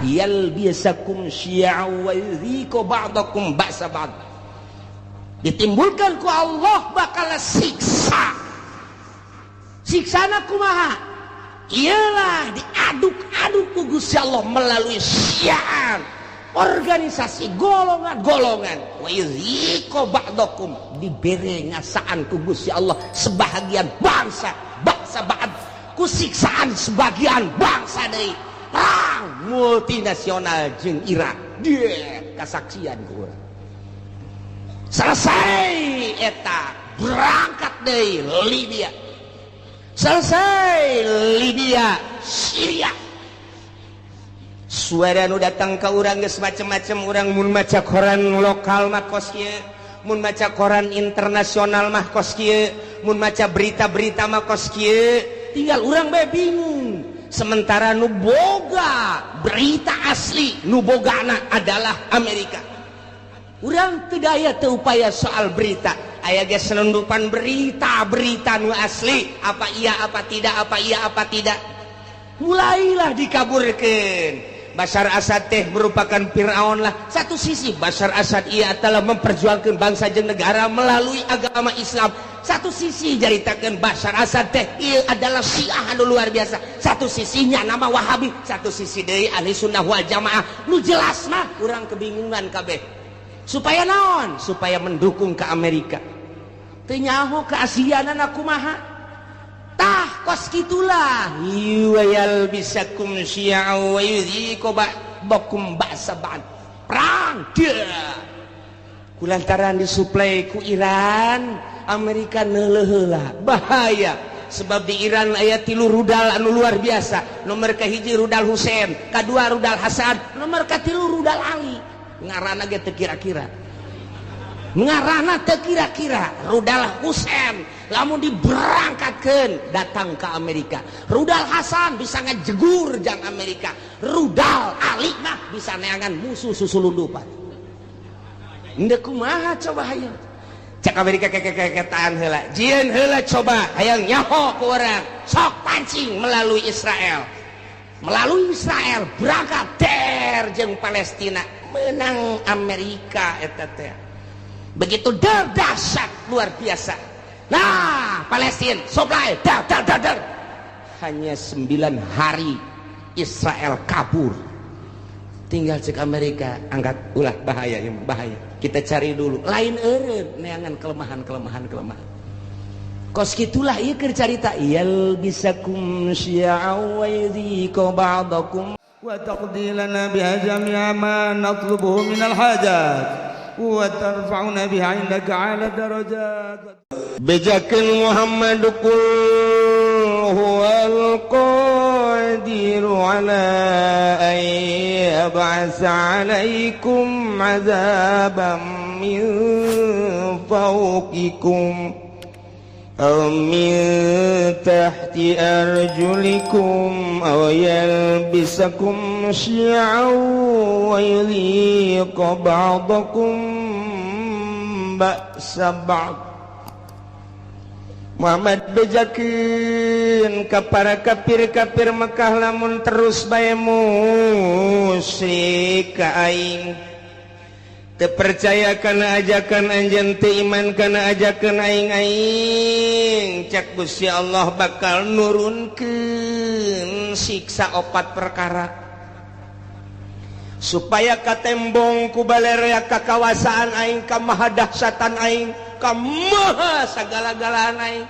Yalbisakum syi'a wa yudhiqu ba'dakum ba'sa ba'd. Ditimbulkan ku Allah bakal siksa. Siksana kumaha? Iyalah diaduk-aduk ku Gusti Allah melalui syi'an, organisasi golongan-golongan. Wa yudhiqu ba'dakum, dibere ngasaan ku Gusti Allah sebahagian bangsa, bangsa ba'd, ku siksaan sebagian bangsa deui. Perang multinasional jeung Irak. Dia kasaksian ku urang. Selesai eta berangkat deui Libya. Selesai Libya, Syria. Suara nu datang ke urang geus macem-macem. Urang mun maca koran lokal mah kos kieu, mun maca koran internasional mah kos kieu, mun maca berita-berita mah kos kieu, tinggal urang bae bingung. Sementara nu boga berita asli, nu bogana adalah Amerika. Urang tidak aya teu upaya soal berita, aya ge selundupan berita-berita nu asli, apa iya apa tidak, apa iya apa tidak. Mulailah dikaburkan. Bashar Assad teh merupakan Fir'aun lah. Satu sisi Bashar Assad ia telah memperjuangkan bangsa jeung negara melalui agama Islam. Satu sisi jaritakan Bashar Assad teh ia adalah Syiah anu luar biasa. Satu sisinya nama Wahabi, satu sisi deui ahli sunnah wal jamaah. Nu jelas mah urang kebingungan kabeh. Supaya naon? Supaya mendukung ke Amerika. Teu nyaho ke Asiana kumaha. Tah kos kitulah yalbisakum syi'a wa yudhiqu ba'dakum ba'sa ba'd. Perang dia kulantaran disuplai ku Iran, Amerika neuleuh heula bahaya, sebab di Iran aya tilu rudal anu luar biasa. Nomor kahiji rudal Husein, kadua rudal Hasan, nomor katilu rudal Ali. Ngaranna ge teu kira-kira, ngaranna teu kira-kira. Rudal Husein lamun diberangkatkan datang ke Amerika, rudal Hasan bisa ngejegur jang Amerika, rudal Ali mah bisa neangan musuh susulundupan. Ndek kumaha coba hayang cek Amerika kekekeketaan heula, jieun heula, coba hayang nyaho ku urang, sok pancing melalui Israel. Melalui Israel berangkat der jeung Palestina, menang Amerika eta teh. Begitu der, dahsyat luar biasa. Nah, Palestina supply dar dar dar dar, hanya 9 hari Israel kabur. Tinggal cek Amerika, angkat ulah, bahaya ya, bahaya, kita cari dulu lain eureun neangan kelemahan kelemahan kelemahan. Kos gitulah ieu keur carita yalbisakum syi'a wa yudhiqu ba'dakum وتقضي لنا بها جميع ما نطلبه من الحاجات وترفعنا بها عندك أعلى الدرجات. Bejakeun Muhammad, qul huwal qadiru ala an yab'atsa 'alaikum 'adzaban min fawqikum aw min tahti arjulikum aw yalbisakum syi'an wa yudhiqa ba'dakum ba'sa ba'd. Muhammad, bejakeun ka para kafir-kafir Mekah, lamun terus bae musyrik ka aing, teu percaya kana ajakan anjeun, teu iman kana ajakan aing, aing cak Gusti Allah bakal nurunkeun siksa opat perkara supaya katembong ku balerea kakawasaan aing, ka mahadahsyatan aing, ka maha sagala-galaan aing.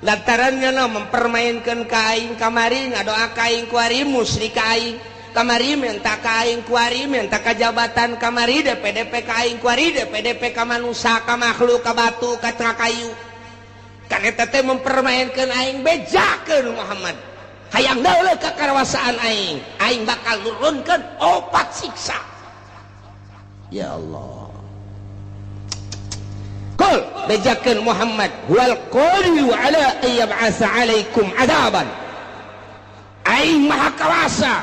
Lantarannya no mempermainkan ka aing, kamari ngadoa ka aing, kuari musyrik ka aing, kamari minta ka aing, kuari minta ka jabatan, kamari DPDP ka aing, kuari DPDP ka manusia, ka makhluk, ka batu, ka kayu. Kan eta teh mempermainkan aing. Bejakeun Muhammad, hayang dauleuh kakarawasaan aing, aing bakal nurunkeun opat siksa. Ya Allah. Qul, bejakeun Muhammad, huwal qadiru ala an yab'atsa alaikum adaban. Aing maha kawasa,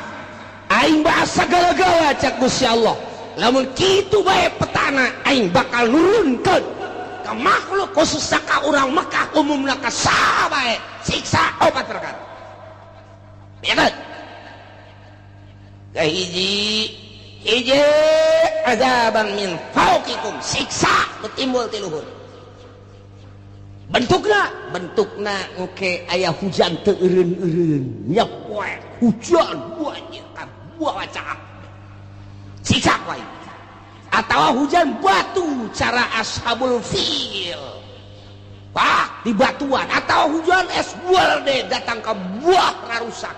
aing bahasa segala-gala cak Gusti Allah. Lamun kitu bae petana, aing bakal nurunkeun ka makhluk, khusus ka urang Mekah, umumna ka saha bae, siksa opat perkara. Ya kan? Kahiji hiji azaban min fauqikum, siksa nu timbul ti luhur. Bentukna oke aya hujan teu eureun-eureun nya poe hujan banyak ka buah caak siksa wae atawa hujan batu cara ashabul fil, wah di batuan, atau hujan es buah datang ke buah rarusak,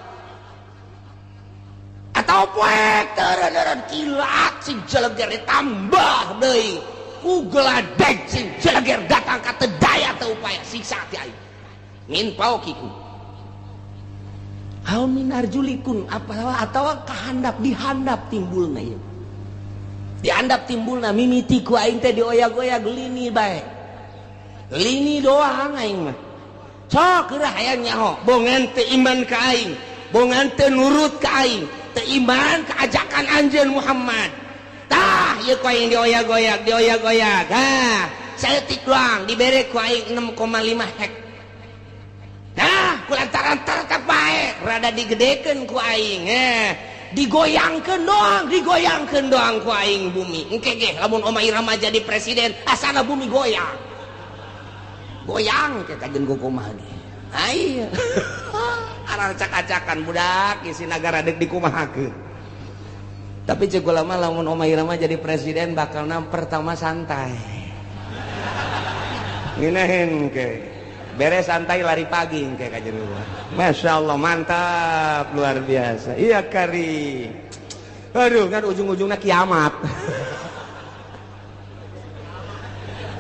atau poe teureun-eureun kilat sing jeleger ditambah deui ku geladeg sing jeleger datang ka teu daya teu upaya, siksa ti aing min fauqikum aw min arjulikum, apa atawa kahandap dihandap timbulna ieu, dihandap timbulna mimiti ku aing teh dioyag-oyag lini bae, lini doang aing mah sok geura hayang nyaho bongan teu iman ka aing, bongan teu nurut ka aing, teu iman ka ajakan anjeun Muhammad. Tah ieu ku aing dioyag-oyag, dioyag-oyag. Hah, saeutik doang dibere ku aing 6,5 hek. Nah, ku lantaran tetep bae rada digedekeun ku aing. Digoyangkeun doang, digoyangkeun doang ku aing bumi. Engke ge lamun Oma Irama jadi presiden, asana bumi goyang. Goyang ke kajen kumaha ge. Ai. Aracak-acakan budak isi nagara deuk dikumahakeun. Tapi cek ulama lamun Oma Irama jadi presiden bakalna pertama santai. Ngeunaheun ke. Beres santai lari pagi engke kajen gua. Masya Allah mantap luar biasa. Iya kari. Aduh kan ujung-ujungnya kiamat.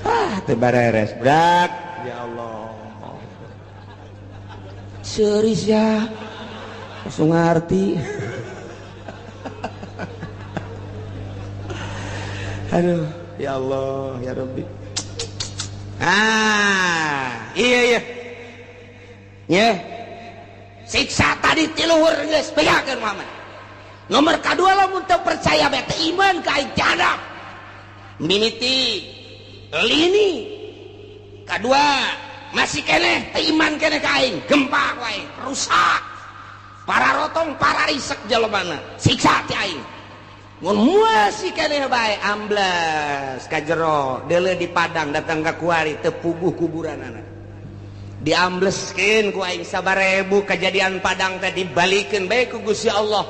Ah teu bareres brak. Ya Allah. Seuris ya. Langsung ngarti. Aduh, ya Allah, ya Rabbi. Ah, iya iya. Nya. Siksa tadi ti luhur geus bejakeun Muhammad. Nomor kadua lamun teu percaya bae teu iman ka aing jadap. Mimiti lini. Kadua masih keneh teu iman keneh ka aing, gempa wae, rusak. Para rotong, para risek jelema siksa ti aing. Mun masih keneh bae ambles ka jero, deuleu di Padang datang ka kuari teu puguh kuburanana. Diambleskeun ku aing sabarebu kejadian Padang teh dibalikeun bae ku Gusti Allah.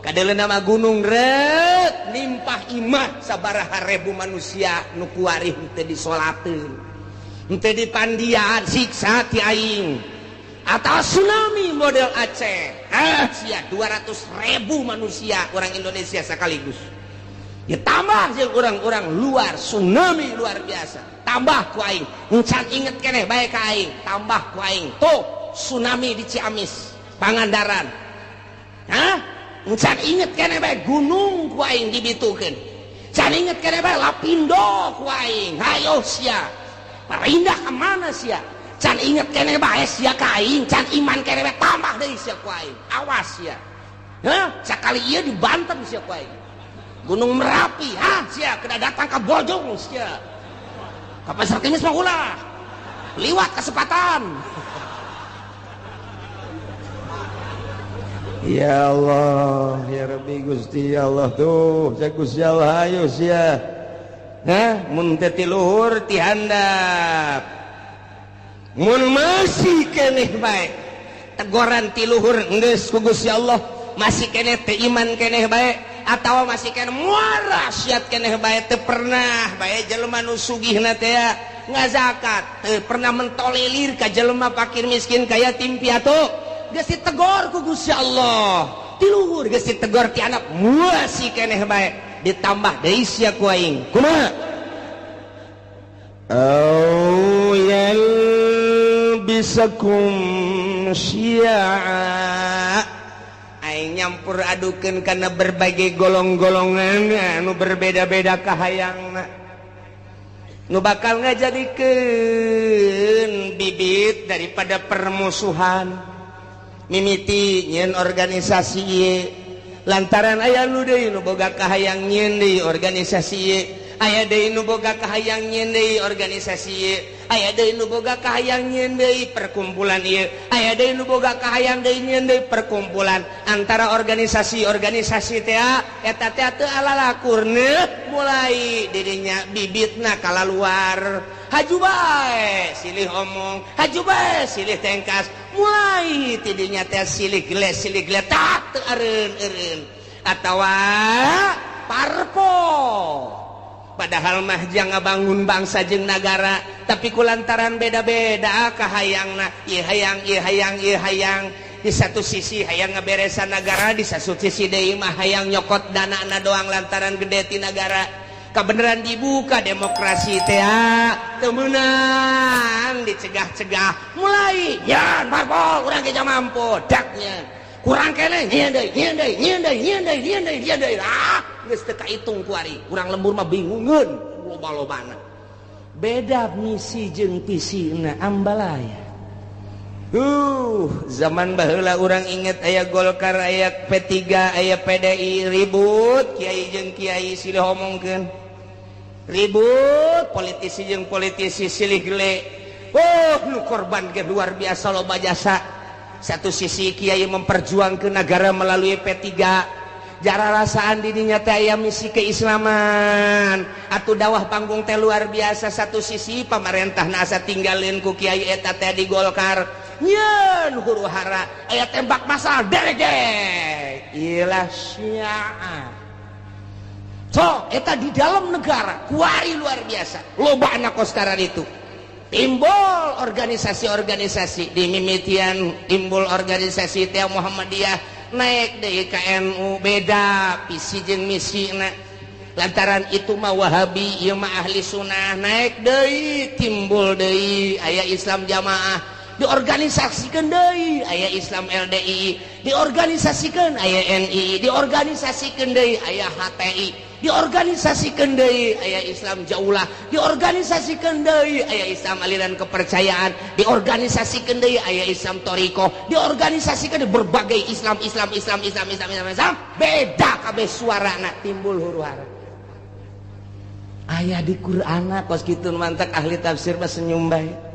Kadeuleuna mah gunung reut nimpah imah sabaraha ribu manusia nu kuari teu disolateun. Henteu dipandian siksa ti aing. Atau tsunami model Aceh. Ah, sia 200.000 manusia orang Indonesia sekaligus. Ditambah jeung orang-orang luar tsunami luar biasa. Tambah ku aing. Encan inget keneh bae ka aing, tambah ku aing. Tuh tsunami di Ciamis, Pangandaran. Hah? Encan inget keneh bae gunung ku aing dibitukeun. Can inget keneh bae Lapindo ku aing. Hayo sia. Pindah ke mana sia? Can inget keneh bae sia ka aing, can iman keneh bae tambah deui sia ku aing. Awas sia. Hah? Sakali ieu dibanten sia ku aing. Gunung Merapi, hah sia kena datang ka Bojong sia. Ka Pasar Kemis mah ulah. Liwat kesempatan. Ya Allah, ya Rabbi Gusti ya Allah tuh, cek Gusti Allah ayo sia. Hah, mun teu ti luhur ti handap. Mun masih keneh bae tegoran ti luhur geus ku Gusti Allah, masih keneh teu iman keneh bae atawa masih keneh muara siat keneh bae teu pernah bae jelema nu sugihna teh ngazakat, teu pernah mentolelir ka jelema fakir miskin ka yatim piatu, geus ditegor ku Gusti Allah. Ti luhur geus ditegor ti anak masih keneh bae ditambah deui sia ku aing. Kumaha? Au yalbisakum syi'a. Aing nyampur adukeun kana berbagai golong-golongan anu berbeda-beda kahayangna. Nu bakal ngajadikeun bibit daripada permusuhan. Mimiti nyeun organisasi ieu lantaran aya nu deui nu boga kahayang nyeun deui organisasi ieu, aya deui nu boga kahayang nyeun deui organisasi ieu, aya deui nu boga kahayang nyieun deui perkumpulan ieu, aya deui nu boga kahayang deui nyieun deui perkumpulan antara organisasi-organisasi teh eta teh teu alalakurna mulai didinya bibitna kalaluar haju bae silih omong, haju bae silih tengkas, mulai tidinya teh silih geles silih geletak teu eureun-eureun atawa parpol. Padahal mah jang ngabangun bangsa jeung nagara, tapi kulantaran beda-beda kahayangna, ieu hayang ieu hayang ieu hayang. Di satu sisi hayang ngaberesan nagara, di satu sisi deui mah hayang nyokot danana doang lantaran gede ti nagara. Kabeneran dibuka demokrasi teh teu meunang dicegah-cegah, mulai nyeun parpol urang ge mampu daknya. Kurang keneh nyieun deui nyieun deui nyieun deui nyieun deui nyieun deui nyieun deui. Ah, geus teu kaitung ku ari. Urang lembur mah bingungeun loba-lobana. Beda misi jeung visina ambalaya. Zaman baheula urang inget aya Golkar, aya P3, aya PDI ribut, kiai jeung kiai silih omongkeun. Ribut, politisi jeung politisi silih gele. Oh, nu korban ge luar biasa loba jasa. Satu sisi kiai memperjuangkan negara melalui P3, jara rasaan didinya teh aya misi keislaman atuh dakwah panggung teh luar biasa. Satu sisi pamarentah asa tinggalin ku kiai eta teh di Golkar nyeun huru hara aya tembak masal derege ilah syiah. So eta di dalam negara kuari luar biasa loba anak koskaran itu timbul organisasi-organisasi di mimitian timbul organisasi teh Muhammadiyah naik deui ka NU beda visi jeung misina lantaran itu mah Wahabi ieu mah ahli sunnah naik deui timbul deui aya Islam jamaah diorganisasikeun deui aya Islam LDI diorganisasikeun aya NI diorganisasikeun deui aya HTI diorganisasikeun deui aya Islam jaulah diorganisasikeun deui aya Islam aliran kepercayaan diorganisasikeun deui aya Islam thoriqoh diorganisasikeun berbagai Islam Islam Islam Islam Islam Islam Islam beda kabeh suarana timbul huru hara aya di Qur'ana kos kitu mantak ahli tafsir mah senyum bae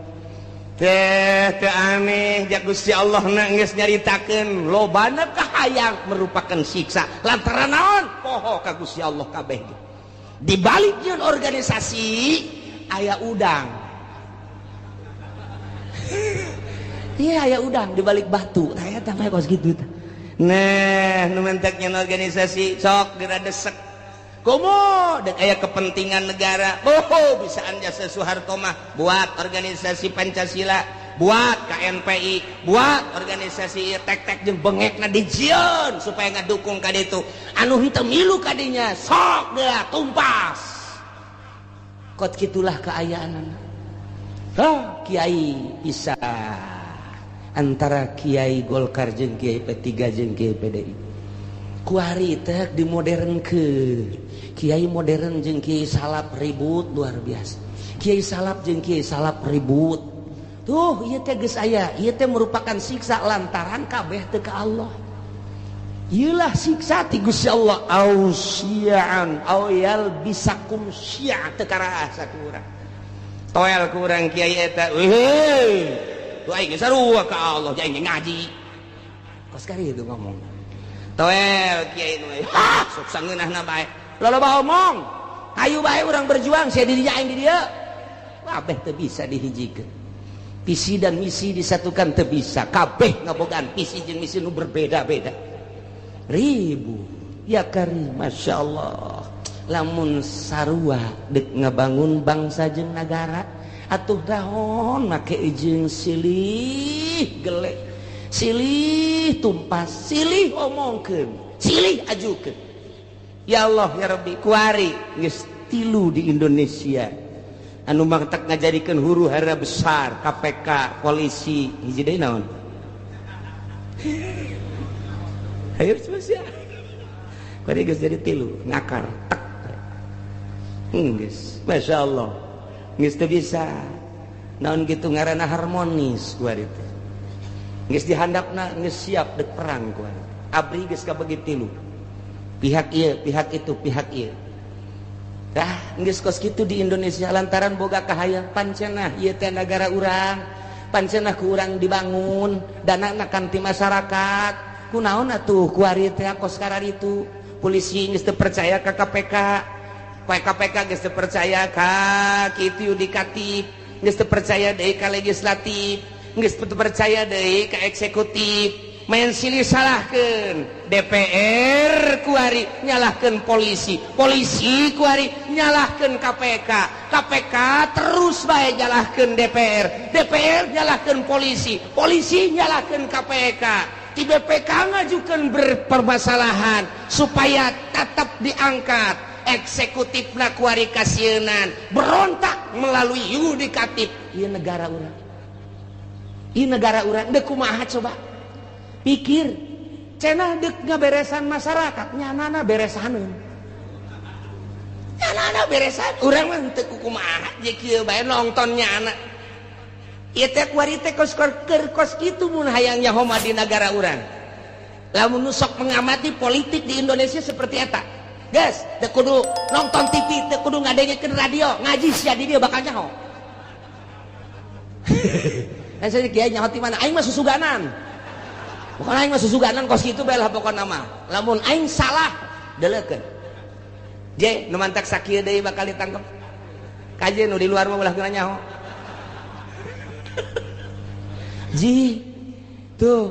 teh teu aneh ja Gusti Allah na geus nyaritakeun lobana kahayang merupakan siksa lantaran naon poho ka Gusti Allah kabeh di balik nyeun organisasi aya udang. Iya aya udang di balik batu tah eta mah kos kitu tah. Nah nu mentek nyeun organisasi sok geura desek komo dek aya kepentingan negara. Oh bisaan jasa Soeharto mah buat organisasi Pancasila, buat KNPI, buat organisasi tek-tek jeung bengekna dijieun supaya ngadukung ka ditu. Anu henteu milu ka dinya sok geura tumpas. Kot kitulah kaayaanana. Hah, kiai bisa antara kiai Golkar jeung kiai P3 jeung kiai PDI. Kuari teh dimodernkeun. Kiai modern jeung kiai salap ribut luar biasa. Kiai salap jeung kiai salap ribut. Tuh ieu teh geus aya, ieu teh merupakan siksa lantaran kabeh teu ka Allah. Ieulah siksa ti Gusti Allah au syi'an au yalbisakum syi'a teu karasa ku urang. Toel ku urang kiai eta. Weuh. Tuh aing geus sarua ka Allah, aing ngaji. Kos kari itu ngomong. Toel kiai nu ha sok sangeunahna bae. Loba omong. Hayu bae urang berjuang sia di dinya aing di dieu. Kabeh teu bisa dihijikeun. Visi dan misi disatukan teu bisa. Kabeh ngabogaan visi jeung misi nu berbeda-beda. Ribu. Ya karim, Masya Allah. Lamun sarua dek ngabangun bangsa jeung nagara atuh dahon make jeung silih gelek. Silih tumpas, silih omongkeun, silih ajukeun. Ya Allah ya Rabbi, kuari geus tilu di Indonesia anu mangtak ngajadikeun huru hara besar KPK, polisi, hiji deui naon? Hayo sia. Kuari geus jadi tilu, ngakar tek. Geus, Masya Allah. Geus teu bisa. Naon kitu ngaranna harmonis kuari teh. Geus dihandapna geus siap dek perang kuari. Abri geus kabagi tilu. Pihak ieu, pihak itu, pihak ieu. Dah geus kos kitu di Indonesia lantaran boga kahayang pancenah ieu teh nagara urang, pancenah ku urang dibangun, danana kan ti masyarakat. Kunaon atuh kuari teh kos kararitu? Polisi geus teu percaya ka KPK, KPK geus teu percaya ka kitu yudikatif, geus teu percaya deui ka legislatif, geus teu percaya deui ka eksekutif. Main silih salahkeun DPR kuari nyalahkeun polisi, polisi kuari nyalahkeun KPK, KPK terus bae nyalahkeun DPR, DPR nyalahkeun polisi, polisi nyalahkeun KPK. Di BPK ngajukeun berpermasalahan supaya tetap diangkat. Eksekutifna kuari kasieunan berontak melalui yudikatif. Ieu negara urang, ieu negara urang deuk kumaha coba? Pikir cenah deuk ngaberesan masyarakat, nyanana beresaneun, nyanana beresan. Urang mah teu kumaha je kieu bae nonton nyana. Ieu teh kuari teh kos keur kos kitu mun hayang nyaho mah di nagara urang. Lamun nu sok mengamati politik di Indonesia seperti eta. Guys, teu kudu nonton TV, teu kudu ngadengekeun radio, ngaji sia di dieu bakal nyaho. Nah, saya kiai nyaho ti mana? Aing mah susuganan. Pokoknya aing mah susuganan kos kitu bae lah pokona mah. Lamun aing salah, deleukeun. Je, nu mantak sakieu deui bakal ditangkep. Kaje nu di luar mah ulah kena nyaho. Ji, tuh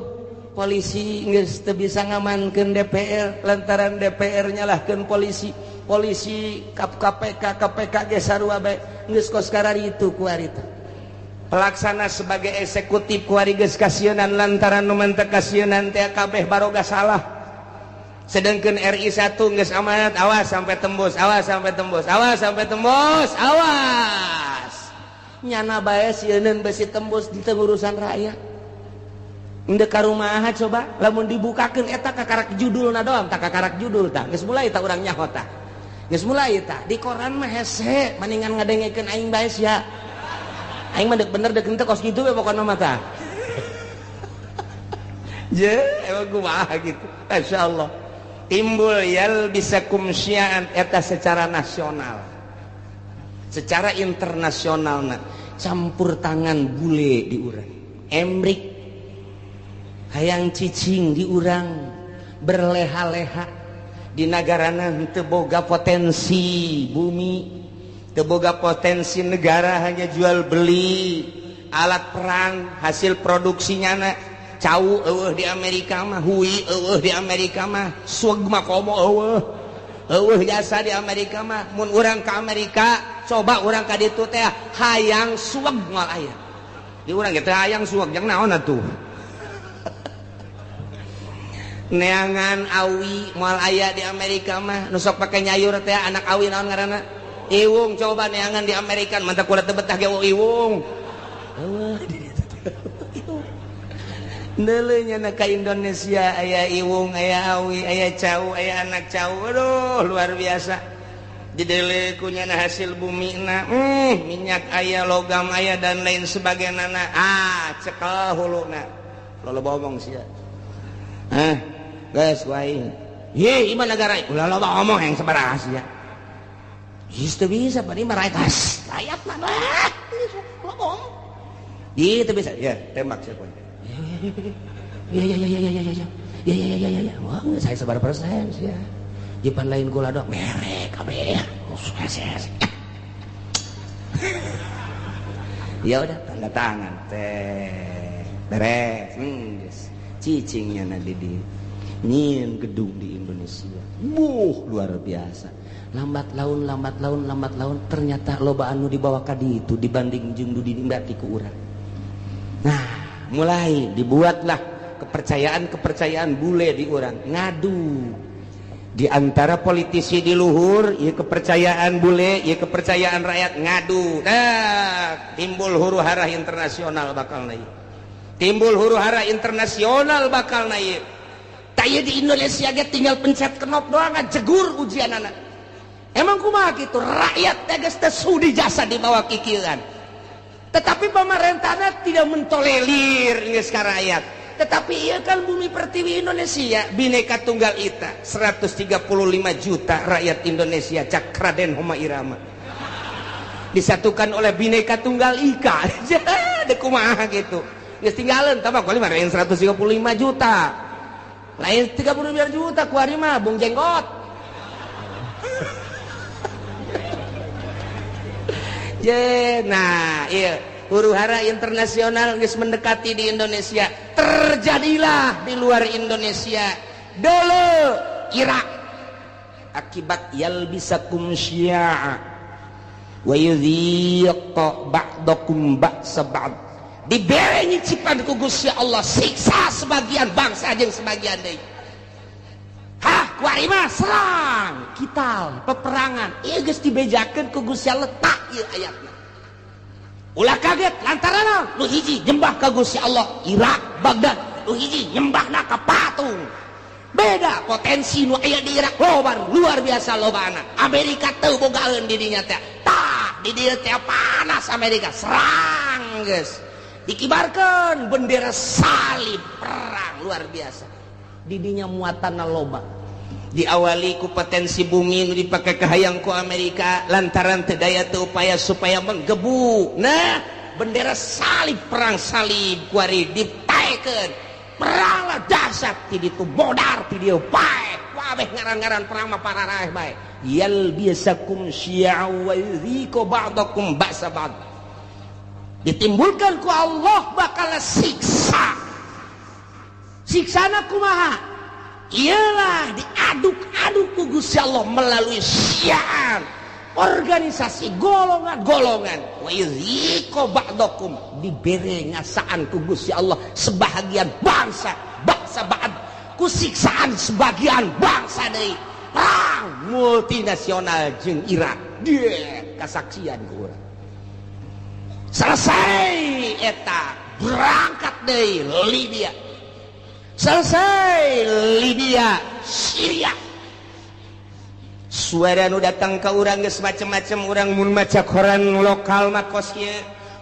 polisi geus teu bisa ngamankeun DPR lantaran DPR nyalahkeun polisi, polisi KPK, KPK ge sarua bae geus kos kararitu kuari teh. Pelaksana sebagai eksekutif kuari geus kasieunan lantaran nu mantek kasieunan teh kabeh baroga salah. Sedangkan RI 1 geus amanat, awas sampai tembus, awas sampai tembus, awas sampai tembus, awas. Nyana bae sieuneun besi tembus di urusan rakyat. Endek ka rumaha coba lamun dibukakeun eta kakarak judulna doang, tak kakarak judul tah. Geus mulai tah urang nyaho tah. Geus mulai tah di koran mah hese mendingan ngadengekeun aing bae sia. Aing mah deuk bener deuk henteu kos kitu we pokona mah tah. Je, emang kumaha gitu. Masyaallah. Timbul yal bisa kumsiaan eta secara nasional. Secara internasional na campur tangan bule di urang. Emrik hayang cicing di urang berleha-leha di nagarana teu boga potensi bumi, teu boga potensi negara, hanya jual beli alat perang hasil produksinya na. Cau eueuh di Amerika mah, hui eueuh di Amerika mah, sueg mah komo eueuh. Eueuh jasa di Amerika mah. Mun urang ka Amerika, coba urang ka ditu teh hayang sueg moal aya. Di urang ge teh hayang sueg jang naon atuh. Neangan awi moal aya di Amerika mah, nu sok pake nyayur teh anak awi naon ngaranna? Iwung. Coba neangan di Amerika mantak kula teu betah ge iwung. Eueuh di ditu teh. Neuleunya na ka Indonesia aya iwung, aya awi, aya cau, aya anak cau. Aduh, luar biasa. Dideuleu ku nyana hasil bumi na, minyak aya, logam aya dan lain sebagainya. Ah, cekel huluna. Loba omong sia. Hah, geus wae. Ye, ieu negara ulah loba omong yang sabaraha sia. Geus teu bisa bari mah rakyat. Rakyat mah lah. Loba omong. Ieu teu bisa. Ya, tembak sia. Ya ya ya ya ya ya ya ya ya ya ya ya. Wah, saya sebar persen ya. Jipan lain gula dok merek kabeh. Ya udah tanda tangan teh. Beres. Cicingnya na di nyin gedung di Indonesia. Buh, luar biasa. Lambat laun, lambat laun, lambat laun ternyata loba anu dibawa ka ditu dibanding jeung nu dinikmati ku urang. Nah, mulai dibuatlah kepercayaan-kepercayaan bule di urang. Ngadu di antara politisi di luhur, ieu kepercayaan bule, ieu kepercayaan rakyat ngadu. Nah, timbul huru hara internasional bakal naik. Timbul huru hara internasional bakal naik. Tah di Indonesia ge tinggal pencet knop doang jegur ujian anak. Emang kumaha kitu rakyat teh geus teu sudi jasa dibawa kikieuan. Tetapi pemerintahnya tidak mentolerir geus ka rakyat. Tetapi iya kan bumi pertiwi Indonesia, Bhinneka Tunggal Ika, 135 juta rakyat Indonesia, cak Raden Rhoma Irama, disatukan oleh Bhinneka Tunggal Ika. Dek kumaha gitu? Geus tinggalan tambah kuari mah 135 juta, lain 35 juta kuari mah, Bung Jenggot. Je, nah iya huru hara internasional geus mendekati di Indonesia. Terjadilah di luar Indonesia dulu Irak akibat yalbisakum syi'a wa yudhiq ba'dakum ba'sa ba'd, dibere nyicipan ku Gusti Allah siksa sebagian bangsa jeung sebagian deui. Hah, kuari mah serang kita peperangan ieu geus dibejakeun ku Gusti Allah tak ieu ayatna. Ulah kaget lantaran nu hiji nyembah ka Gusti Allah Irak Baghdad, nu hiji nyembahna ka patung. Beda potensi nu aya di Irak loba luar biasa lobana. Amerika teu bogaeun di dinya teh. Tah di dieu teh panas Amerika serang geus. Dikibarkeun bendera salib perang luar biasa. Di dinya muatanna loba. Diawali ku potensi bumi nu dipake kahayang ku Amerika lantaran teu daya teu upaya supaya menggebu. Nah, bendera salib perang salib kuari ditaekeun. Peranglah dahsyat ti ditu modar ti dieu paeh. Kabeh ngaran-ngaran perang mah pararaeh bae. Yalbisakum syi'a wa yudhiqu ba'dakum ba'sa ba'd. Ditimbulkan ku Allah bakal siksa. Siksana kumaha? Ialah diaduk-aduk ku Gusti Allah melalui syiar organisasi golongan-golongan. Wa yudhiqu ba'dakum, dibere ngasaan ku Gusti Allah sebahagian bangsa, bangsa ba'd, ku siksaan sebagian bangsa deui. Perang multinasional jeung Irak. Dia kasaksian ku urang. Selesai eta berangkat deui Libya. Selesai Libya, Syria. Suara nu datang ke urang geus macem-macem. Urang mun maca koran lokal mah kos kieu,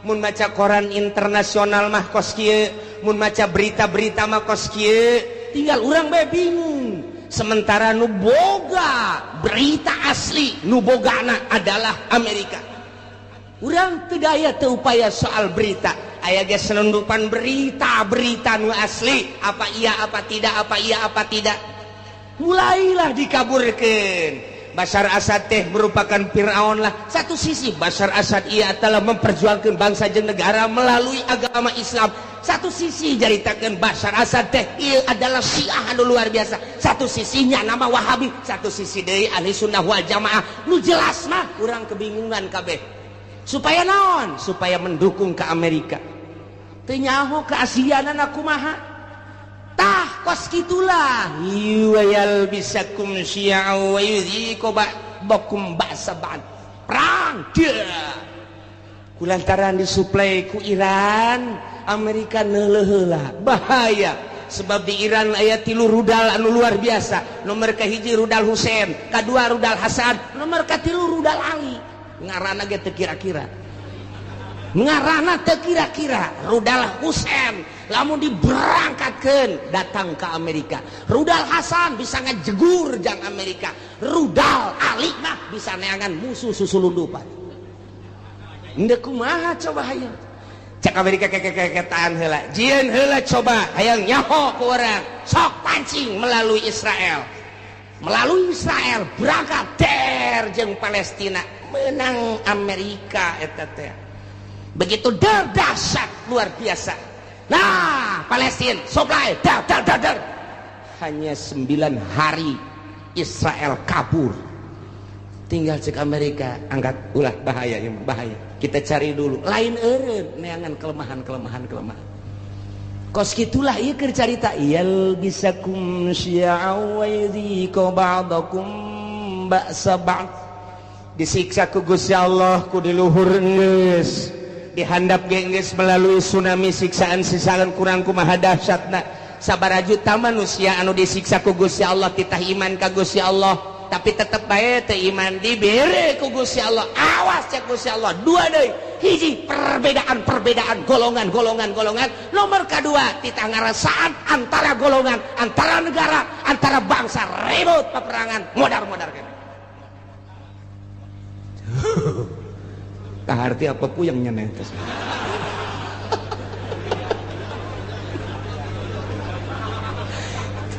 mun maca koran internasional mah kos kieu, mun maca berita-berita mah kos kieu. Tinggal urang bae bingung. Sementara nu boga berita asli, nu bogana adalah Amerika. Urang teu daya teu upaya soal berita. Aya ge selundupan berita-berita nu asli, apa iya apa tidak, apa iya apa tidak. Mulailah dikaburkeun. Bashar Assad teh merupakan Fir'aun lah. Satu sisi Bashar Assad ia telah memperjuangkan bangsa jeung negara melalui agama Islam. Satu sisi jaritakeun Bashar Assad teh ieu adalah Syiah anu luar biasa. Satu sisinya nama Wahabi, satu sisi deui Ahli Sunnah wal Jamaah. Nu jelas mah urang kebingungan kabeh. Supaya naon? Supaya mendukung ke Amerika. Teu nyaho keaslianana kumaha. Tah kos kitulah yalbisakum syi'a wa yudhiqu ba'dakum ba'sa ba'd. Perang dia kulantaran disuplai ku Iran, Amerika neuleuh heula bahaya. Sebab di Iran aya 3 rudal anu luar biasa. Nomor kahiji rudal Husein, kadua rudal Hasan, nomor katilu rudal Ali. Ngaranna ge teu kira-kira, ngaranna teu kira-kira. Rudal Husein lamun diberangkatkeun datang ke Amerika, rudal Hasan bisa ngajegur jang Amerika, rudal Ali mah bisa neangan musuh susulundupan. Ndek kumaha coba hayang cek Amerika kekekeketaan heula, jieun heula coba hayang nyaho ku urang, sok pancing melalui Israel. Melalui Israel berangkat der jeung Palestina, menang Amerika eta teh. Begitu der dahsyat luar biasa. Nah, Palestina supply dar dar dar dar. Hanya 9 hari Israel kabur. Tinggal cek Amerika angkat ulah bahaya ya, bahaya. Kita cari dulu. Lain eureun neangan kelemahan-kelemahan kelemahan. Kos kitulah ieu keur carita yalbisakum syi'a wa yudhiqu ba'dakum ba'sa ba'd. Disiksa ku Gusti Allah ku di luhur geus, dihandap ge geus melalui tsunami siksaan-siksaan kurang kumaha dahsyatna. Sabaraha juta manusia anu disiksa ku Gusti Allah titah iman ka Gusti Allah. Tapi tetep bae teu iman dibere ku Gusti Allah. Awas cek Gusti Allah. Dua deui. Hiji perbedaan-perbedaan golongan-golongan-golongan. Nomor kedua titah ngarasaan antara golongan, antara negara, antara bangsa ribut peperangan modar-modar kene. Kaharti apa puyeng nyeneh teh.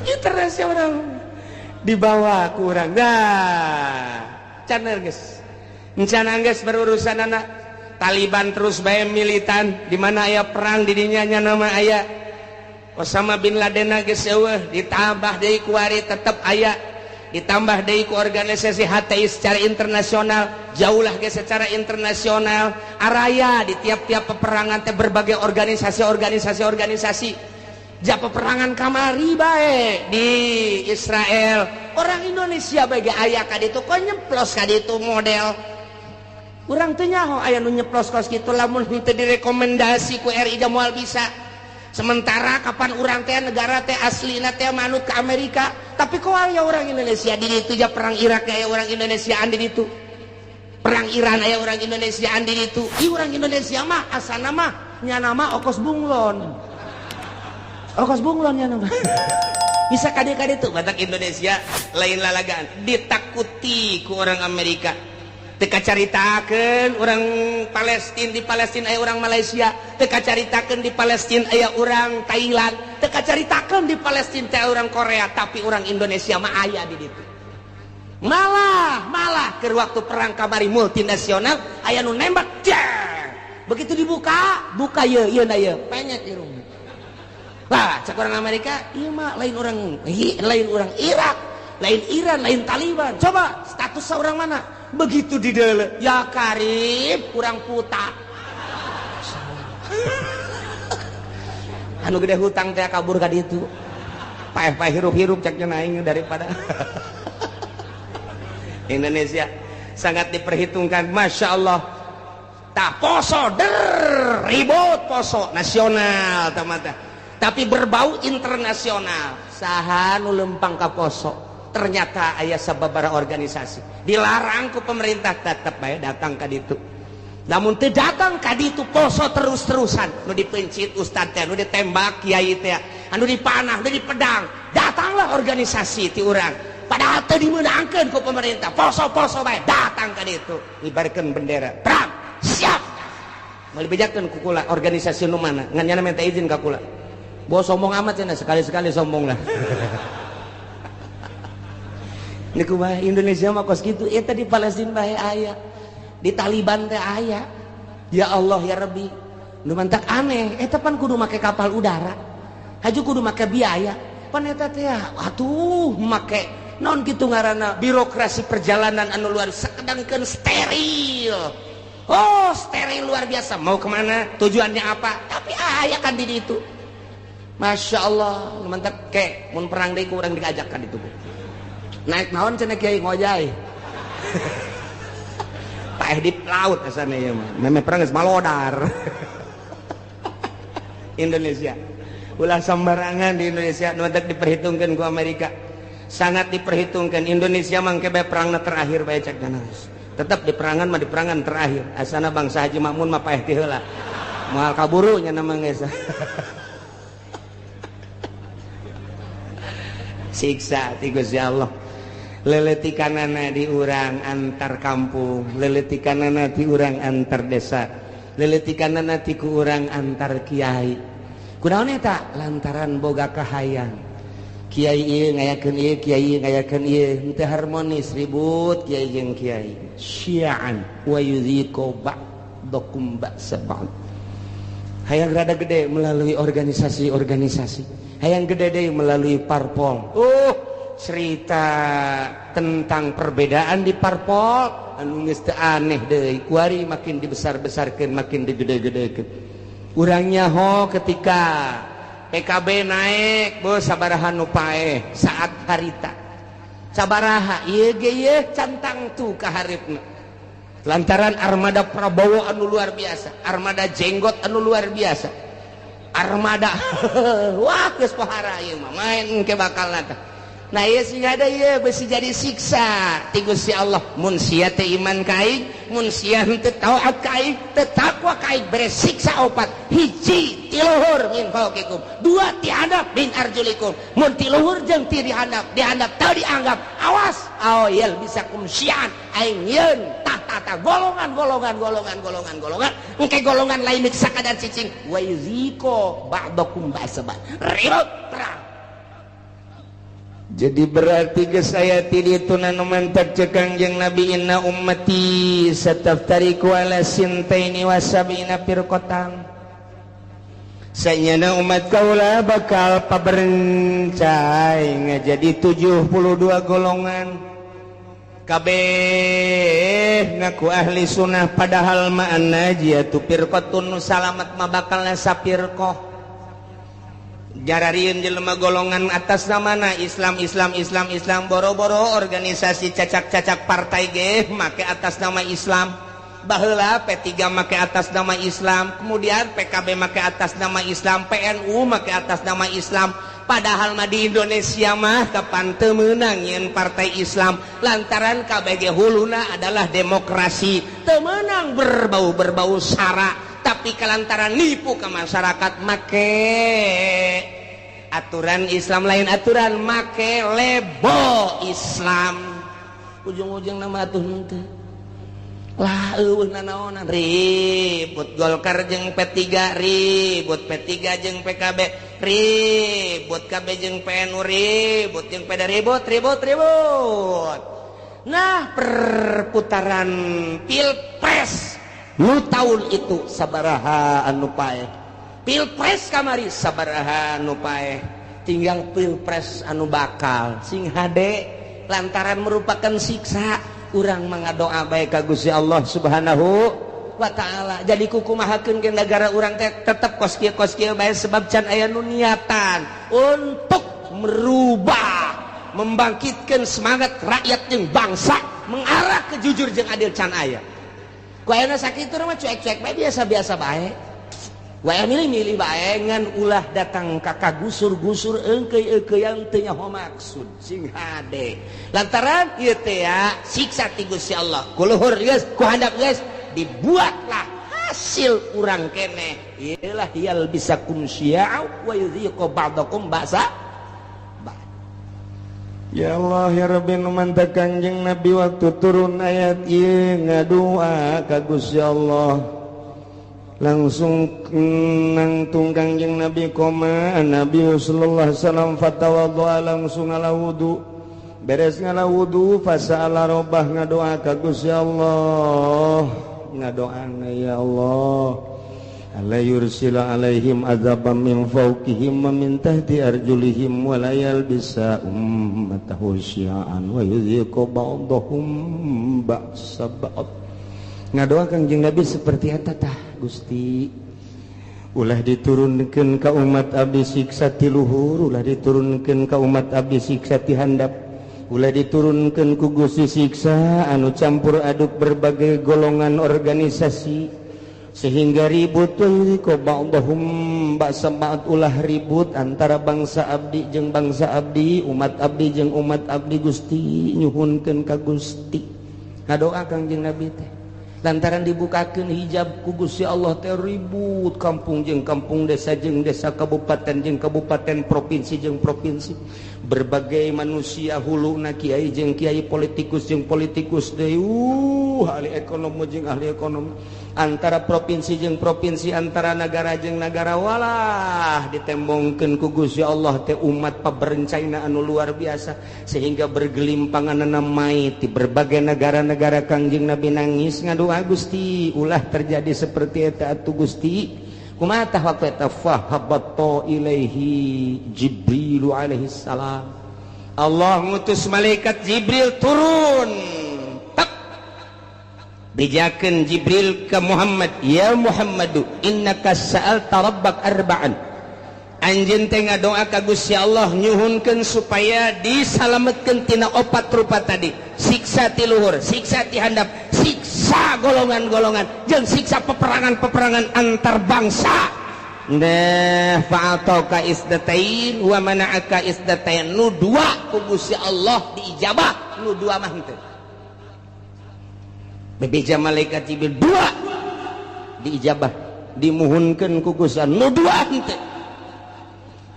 Internasional dibawa kurang dah can geus encan geus berurusan anak Taliban terus bae militan di mana aya perang di dinya nya nama aya Osama bin Laden geus eueuh ditambah deui kuari tetep aya ditambah deui ku organisasi HTI secara internasional jauhlah ge secara internasional araya di tiap-tiap peperangan teh berbagai organisasi-organisasi ja peperangan kamari bae di Israel orang Indonesia bagi aya ka ditu kok nyeplos ka ditu model urang teu nyaho aya nu nyeplos kos kitu lamun henteu direkomendasi ku RI da moal bisa sementara kapan urang teh negara teh aslina teh manut ke Amerika tapi kok aya orang Indonesia di ditu ja perang Irak aya orang Indonesia di ditu perang Iran aya orang Indonesia di ditu ih urang Indonesia mah asana mah nyana mah okos bunglon okos bunglon ya nama bisa kade-kade tuh batak Indonesia lain lalagaan ditakuti ku orang Amerika teka caritakeun orang Palestina di Palestina aya orang Malaysia teka caritakeun di Palestina aya orang Thailand teka caritakeun di Palestina teh orang Korea tapi orang Indonesia mah aya di ditu malah keur waktu perang kamari multinasional aya nu nembak jeng begitu dibuka buka ye ieu na ye penyek irung lah cek orang Amerika iya mah lain orang Irak lain Iran lain Taliban coba status orang mana begitu di dalam ya karib kurang puta anu gede hutang teh kabur ka ditu paeh-paeh hirup-hirup ceknya naing daripada Indonesia sangat diperhitungkan Masya Allah tak poso der ribut poso nasional teman-teman tapi berbau internasional saha nu lempang ka poso ternyata aya sababaraha organisasi dilarang ku pemerintah tetep bae datang ka ditu namun teu datang ka ditu poso terus-terusan nu dipencit ustad teh nu ditembak kiai teh anu dipanah nu dipedang datanglah organisasi ti urang padahal teu dimeunangkeun ku pemerintah poso-poso bae datang ka ditu ngibarkeun bendera perang siap moal dibejakeun ku kula organisasi nu mana ngan nyana minta izin ka kula bos sombong amat cenah sekali-sekali sombong lah. Niku mah Indonesia mah kos kitu eta di Palestina bae aya. Di Taliban teh aya. Ya Allah ya Rabbi. Nu mantak aneh eta pan kudu make kapal udara. Haju kudu make biaya. Pan eta teh atuh make naon kitu ngaranna birokrasi perjalanan anu luar sakedangkeun steril. Oh, steril luar biasa. Mau kemana? Tujuannya apa? Tapi aya kan di ditu. Masya Allah, mantap kek, mun perang deui ku urang diajak ka ditu. Naik naon cenah kiai ngojay. Paeh di laut asana ieu mah. Meme perang geus malodar. Indonesia. Ulah sembarangan di Indonesia nu mantak diperhitungkeun ku Amerika. Sangat diperhitungkan Indonesia mangke bae perangna terakhir bae cek geus. Tetep di perangan mah di perangan terakhir. Asana bangsa Haji Makmun mah paeh ti heula. Moal kaburu nya mah geus. Siksa ti Gusti Allah leletikanana di urang antar kampung leletikanana di urang antar desa leletikanana ti ku urang antar kiai kunaon eta lantaran boga kahayang kiai ieu ngayakeun ieu kiai ngayakeun ieu henteu harmonis ribut kiai jeung kiai syi'an wa yudhiqu ba'dakum ba'sa ba'd hayang rada gede melalui organisasi-organisasi hayang gede deh melalui parpol. Cerita tentang perbedaan di parpol anu geus teu aneh deui kuari makin dibesar-besarkeun makin digede-gedekeun urang nyaho ketika PKB naik beuh sabaraha nu paeh saat harita sabaraha ieu ge ieu cantang tu ka hareupeuna lantaran armada Prabowo anu luar biasa armada jenggot anu luar biasa armada wah geus pohara ieu mah main engke bakal tah. Nah, ieu sing ada ieu besi jadi siksa ti Gusti Allah mun sia teh iman ka aing, mun sia henteu taat ka aing, teu takwa ka aing, bere siksa opat. Hiji, ti luhur, min fauqikum. Dua, ti handap, min arjulikum. Mun ti luhur jeung ti dihandap, dihandap teu dianggap, awas, aw yalbisakum syi'an, aing yeun tah tah tah golongan golongan golongan golongan golongan, engke golongan lain sakadar cicing, wa yuziqu ba'dakum ba'sa ba'd, ribut perang. Jadi berarti ke saya itu nanu mantak cek Kangjeng Nabi, inna ummati sataftariku ala sintaini wa sab'ina firqatan. Sanyana umat kaula bakal paberencai ngajadi 72 golongan, kabeh ngaku ahli sunnah, padahal ma'ana tu firqatun, nu salamat mah bakal sapirqah. Jararieun jelema golongan atas namana Islam, Islam, Islam, Islam. Boro-boro organisasi cacak-cacak partai ge make atas nama Islam. Baheula P3 make atas nama Islam, kemudian PKB make atas nama Islam, PNU make atas nama Islam. Padahal mah di Indonesia mah kapan teu meunang nyeun partai Islam, lantaran KBG huluna adalah demokrasi, teu meunang berbau-berbau sara. Tapi kalantaran nipu ke masyarakat, make aturan Islam, lain aturan, make label Islam, ujung-ujung nama atuh henteu lah, eueuh nanaonan, ribut Golkar jeung P3, ribut P3 jeung PKB, ribut KB jeung PNU, ribut jeung PD, ribut ribut ribut. Nah, perputaran pilpres nu tahun itu sabaraha anu paeh, pilpres kamari sabaraha anu paeh, tinggal pilpres anu bakal. Sing hade, lantaran merupakan siksa, urang mengadoa bae ka Gusti Allah Subhanahu wa Ta'ala. Jadi kukumahakeun ke negara urang teh tetep kos kieu, kos kieu bae, sebab can aya nu niatan untuk merubah, membangkitkan semangat rakyat jeung bangsa mengarah ke jujur jeung adil, can aya. Ku ayeuna sakitu mah cuek-cuek bae, biasa-biasa bae. Wae milih-milih bae, ngan ulah datang ka kagusur-gusur, engkeuy-eungkeuyan teu nyaho maksud. Sing hade, lantaran ieu teh ya siksa ti Gusti Allah. Ku luhur geus, ku handap geus, dibuatlah hasil urang keneh iyalah yalbisakum syi'a wa yudhiqu ba'dakum ba'sa. Ya Allah ya Rabbi, nu mantak Kanjeng Nabi waktu turun ayat ieu ngadua ka Gusti Allah, langsung nangtung Kangjeng Nabi, koma Nabi sallallahu alaihi wasallam fatawaddoa, langsung ngala wudu. Beres ngala wudu, fasa'ala robbah, ngadoa ka Gusti Allah. Ngadoana, ya Allah, alla yursila alaihim azaban min fawqihim wa min tahti arjulihim wa la yalbisa ummatahu syi'an wa yudhiqu ba'dahum ba'sa ba'd. Ngadoa Kangjeng Nabi seperti eta tah, Gusti, ulah diturunkeun ka umat abdi siksa ti luhur, ulah diturunkeun ka umat abdi siksa ti handap, ulah diturunkeun ku Gusti siksa anu campur aduk berbagai golongan organisasi sehingga ribut, ko ba'dahum ba'sa ba'd, ulah ribut antara bangsa abdi jeung bangsa abdi, umat abdi jeung umat abdi. Gusti, nyuhunkeun ka Gusti. Ngadoa Kangjeng Nabi teh, lantaran dibukakeun hijab ku Gusti Allah teh ribut kampung jeung kampung, desa jeung desa, kabupaten jeung kabupaten, provinsi jeung provinsi, berbagai manusia huluna, kiai jeung kiai, politikus jeung politikus deui, ahli ekonomi jeung ahli ekonomi, antara provinsi jeung provinsi, antara negara jeung negara. Walah, ditembongkeun ku Gusti Allah teh umat paberencaina anu luar biasa sehingga bergelimpangan mayit di berbagai negara-negara. Kangjeng Nabi nangis, ngadoa, Gusti, ulah terjadi seperti eta atuh Gusti. Kumaha tah waktu eta? Fahabatta ilaihi Jibril alaihi salam. Allah ngutus malaikat Jibril turun. Tak bejakeun Jibril ke Muhammad, ya Muhammadu, innaka sa'alta rabbak arba'an. Anjeun teh ngadoa ka Gusti Allah, nyuhunkeun supaya disalametkeun tina opat rupa tadi, siksa ti luhur, siksa ti handap, siksa golongan-golongan, jeung siksa peperangan-peperangan antar bangsa. Nah, fa'atauka isdatain wa mana'aka isdatain, nu dua ku Gusti Allah diijabah, nu dua mah henteu. Bebeja malaikat Jibril, dua diijabah, dimuhunkeun ku Gusti, nu dua henteu.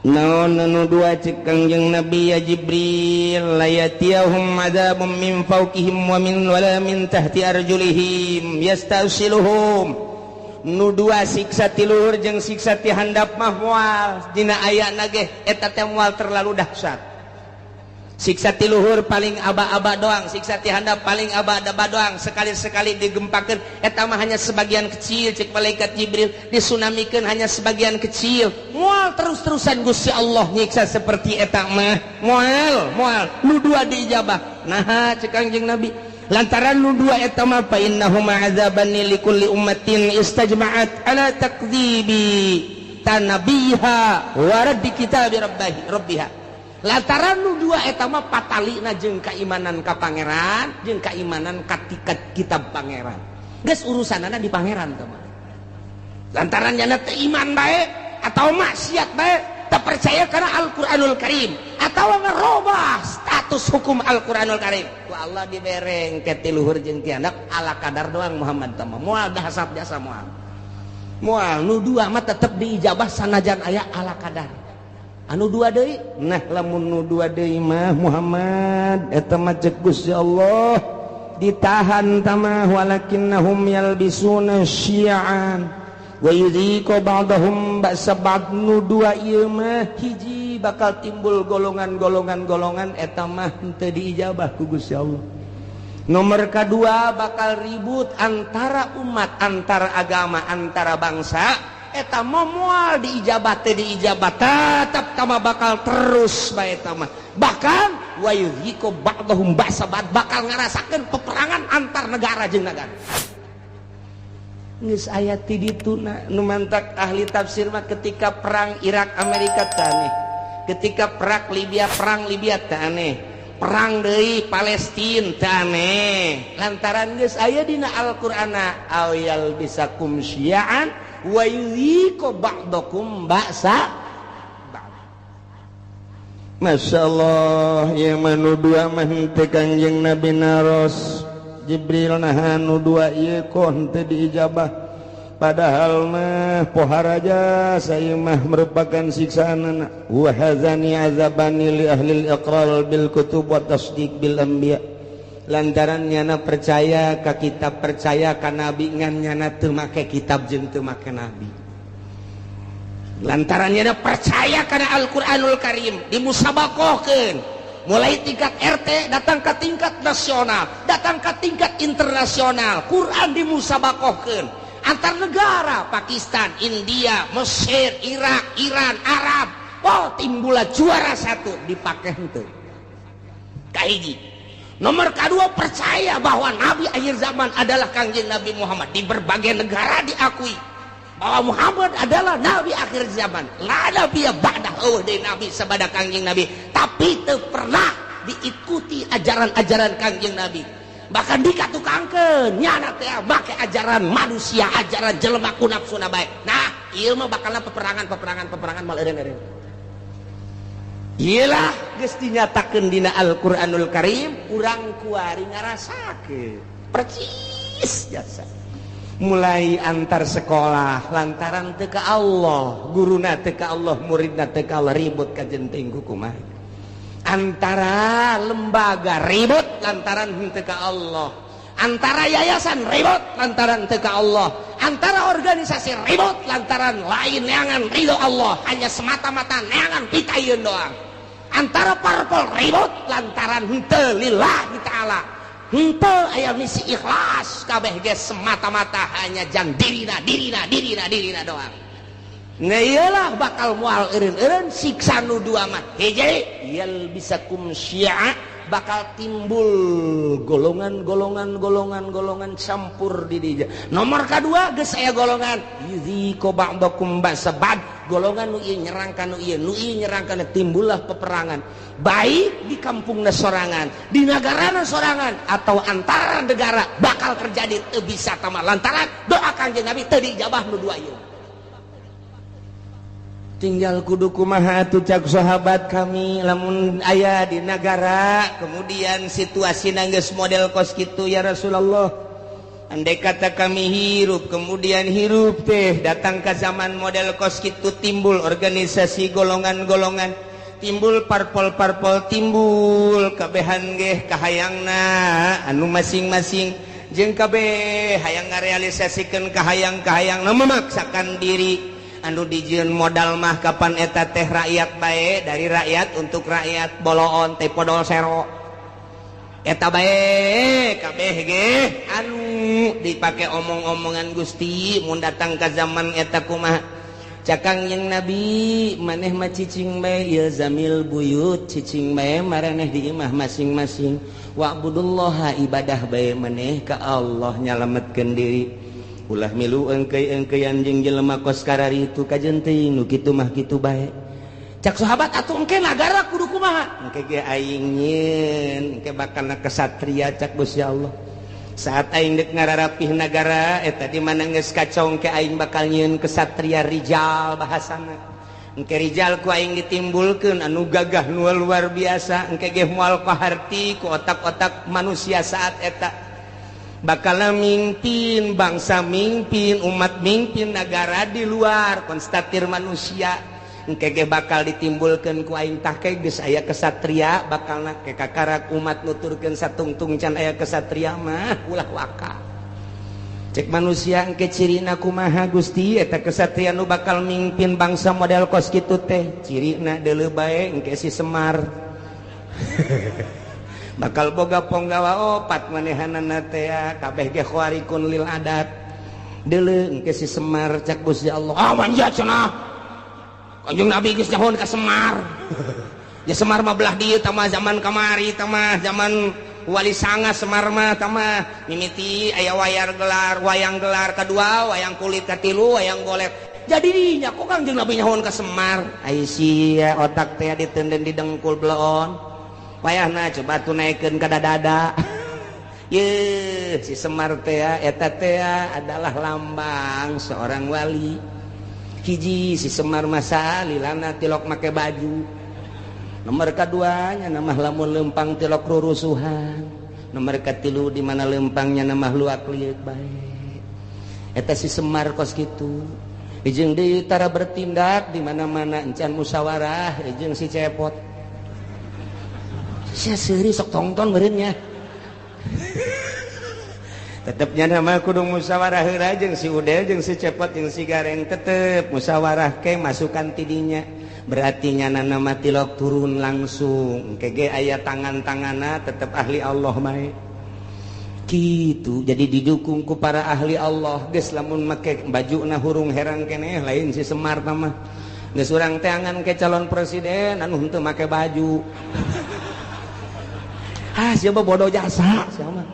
Naon nu dua? Cek Kangjeng Nabi, ya Jibril, la yatiyahum adzabun min fawqihim wa min wala min tahti arjulihim yastasiluhum. Nu dua, siksa ti luhur jeung siksa ti handap mah moal dina ayana ge eta teh moal terlalu dahsyat. Siksa ti luhur paling aba-aba doang, siksa ti handap paling aba-aba doang, sekali-sekali digempakeun eta mah hanya sebagian kecil. Cek malaikat Jibril, disunamikeun hanya sebagian kecil, moal terus-terusan Gusti Allah nyiksa seperti eta mah, moal moal. Nu dua diijabah, nah, cek Kangjeng Nabi, lantaran nu dua eta mah fa innahuma azabani likulli ummatin istajma'at ala takdzibi tanabiha wa raddi kitabi rabbihi rabbiha. Lantaran nu dua eta mah patalina jeung keimanan ka pangeran jeung keimanan ka kitab pangeran, geus urusanana di pangeran teh mah. Lantaran nyana teu iman bae atau maksiat bae, tak percaya karena Al-Qur'anul Karim atau ngerubah status hukum Al-Qur'anul Karim, ku Allah dibereng ke ti luhur jeung ti handap ala kadar doang. Muhammad teh mah moal dahasap jasa, moal moal. Nu dua mah tetep diijabah sanajan aya ala kadar. Anu dua deui, nah, lamun nu dua deui mah, Muhammad, eta mah cek Gusti Allah ditahan tamah, walakinnahum yalbisuna syi'an wa yudhiqu ba'dahum ba'sa ba'd. Nu dua ieu mah, hiji, bakal timbul golongan-golongan golongan, eta mah henteu diijabah ku Gusti Allah. Nomor kedua, bakal ribut antara umat, antara agama, antara bangsa, eta mah moal diijabah teh, diijabah tetap tama, bakal terus bae eta mah. Bahkan wa yudhiqu ba'dahum ba'sa ba'd, bakal ngarasakeun peperangan antar negara jeung negara. Geus aya ti dituna. Nu mantak ahli tafsir mah, ketika perang Irak Amerika teh aneh, ketika perang Libya teh aneh, perang deui Palestina teh aneh, lantaran geus aya dina Al-Qur'ana aw yalbisakum syi'an wa yudhiqu ba'dakum ba'sa. Masya Allah ya, manu dua mah henteu. Kangjeng Nabi naros, Jibril, nah, nu dua ieu kok henteu diijabah, padahal mah pohara saya mah merupakan siksaan. Wa hadzani azabani li ahli al-iqrar bil kutub wa tasdiq bil anbiya. Lantaran nyana percaya ka kitab, percaya ka nabi, ngan nyana teu make kitab jeung teu make nabi. Lantaran nyana percaya kana Al-Qur'anul Karim, dimusabakohkeun mulai tingkat RT datang ke tingkat nasional, datang ke tingkat internasional. Quran dimusabakohkeun antar negara, Pakistan, India, Mesir, Irak, Iran, Arab. Oh, timbullah juara satu, dipakai henteu. Kahiji. Nomor kedua, percaya bahwa nabi akhir zaman adalah Kangjeng Nabi Muhammad. Di berbagai negara diakui bahwa Muhammad adalah nabi akhir zaman, la nabi ba'dah, eueuh deui nabi sabada Kangjeng Nabi, tapi teu pernah diikuti ajaran-ajaran Kangjeng Nabi, bahkan dikatukangkeun nyana teh make ajaran manusia, ajaran jelema ku nafsuna bae. Nah, ieu mah bakalan peperangan, peperangan, peperangan, mal eureun-eureun. Iyalah, geus dinyatakeun dina Al-Qur'anul Karim, urang kuari ngarasakeun percis jasa. Mulai antar sekolah lantaran teu ka Allah, guruna teu ka Allah, muridna teu ka Allah, ribut ka jenting kumaha. Antara lembaga ribut lantaran henteu ka Allah, antara yayasan ribut lantaran teu ka Allah, antara organisasi ribut lantaran lain neangan ridho Allah, hanya semata-mata neangan pitayun doang. Antara parpol ribut lantaran henteu lillahi ta'ala, henteu aya misi ikhlas, kabeh ge semata-mata hanya jang dirina, dirina, dirina, dirina doang. Nah, iyalah, bakal moal eureun-eureun siksa nu dua mah. Hiji, yalbisakum syi'a, bakal timbul golongan, golongan, golongan, golongan campur di dinya. Nomor kedua, geus aya golongan yudziqu ba'dakum ba'sa ba'd, golongan nu ieu nyerang ka nu ieu, nu ieu nyerang ka nu, timbullah peperangan, baik di kampungna sorangan, di negarana sorangan, atau antara negara bakal terjadi. Teu bisa tama lantaran doa Kanjeng Nabi teu diijabah nu dua ieu. Tinggal kudu kumaha atuh cak sahabat kami lamun aya di nagara kemudian situasi geus model kos kitu ya Rasulullah. Andai kata kami hirup kemudian hirup teh datang ke zaman model kos kitu timbul organisasi golongan-golongan, timbul parpol-parpol, timbul kabehan geh kahayangna anu masing-masing jeung kabeh hayang ngarealisasikeun kahayang-kahayangna memaksakan diri anu dijieun modal mah kapan eta teh rakyat bae dari rakyat untuk rakyat boloon teh podol sero eta bae kabeh ge anu dipake omong-omongan Gusti mun datang ka zaman eta kumaha cak Kangjeng Nabi maneh mah cicing bae ilzamil buyut cicing bae maraneh di imah masing-masing wa'budullaha ibadah bae maneh ka Allah nyalametkeun diri ulah milu engkei-engkeian jeung jelema kos kararitu kajen teuing nu kitu mah kitu bae cak sahabat atuh engke nagara kudu kumaha engke ge aing nyieun engke bakalna kesatria cak Gusti Allah saat aing deuk ngararapih nagara eta di mana geus kacau engke aing bakal nyieun kesatria rijal bahasana engke rijal ku aing ditimbulkeun anu gagah nu luar biasa engke ge moal kaharti ku otak-otak manusia saat eta bakal mimpin bangsa mimpin umat mimpin negara di luar konstatir manusia engke ge bakal ditimbulkeun ku aing tah ke geus aya kesatria bakalna ke kakarak umat nuturkeun satungtung can aya kesatria mah ulah waka cek manusia engke cirina kumaha Gusti eta kesatria nu bakal mimpin bangsa model kos kitu teh cirina deuleu bae engke si Semar bakal boga ponggawa opat manehanana teh kabeh ge khawarikun lil adat deuleu engke si Semar cak Gusti Allah ah manja cenah Kanjeng Nabi geus nyahoan ka Semar ya Semar mah belah dieu tah mah zaman kamari tah mah zaman Wali Sanga Semar mah tah mah mimiti aya wayar gelar wayang gelar kadua wayang kulit katilu wayang golek jadi dinya kok Kanjeng Nabi nyahoan ka Semar ai sia otak teh ditenden di dengkul bleon payahna coba tuh naikkeun ka dada ye si Semar teh eta teh adalah lambang seorang wali hiji si Semar masa lilana tilok make baju nomor kaduanya nama lamun lempang tilok rurusuhan nomor katilu di mana lempangnya nama luak liuk bae eta si Semar kos kitu jeung deui tara bertindak di mana-mana encan musyawarah jeung si Cepot sia seuri sok tongton meureunnya tetepnya nama kudu musyawarah heula jeung si Udel jeung si Cepot jeung si Gareng tetep musyawarah ke masukan tidinya berarti nyana nama tilok turun langsung engke ge aya tangan-tanganna tetep ahli Allah bae kitu jadi didukung ku para ahli Allah geus lamun make bajuna hurung herang keneh lain si Semar mah geus urang teangan ke calon presiden anu henteu make baju ah siapa bodoh jasa siapa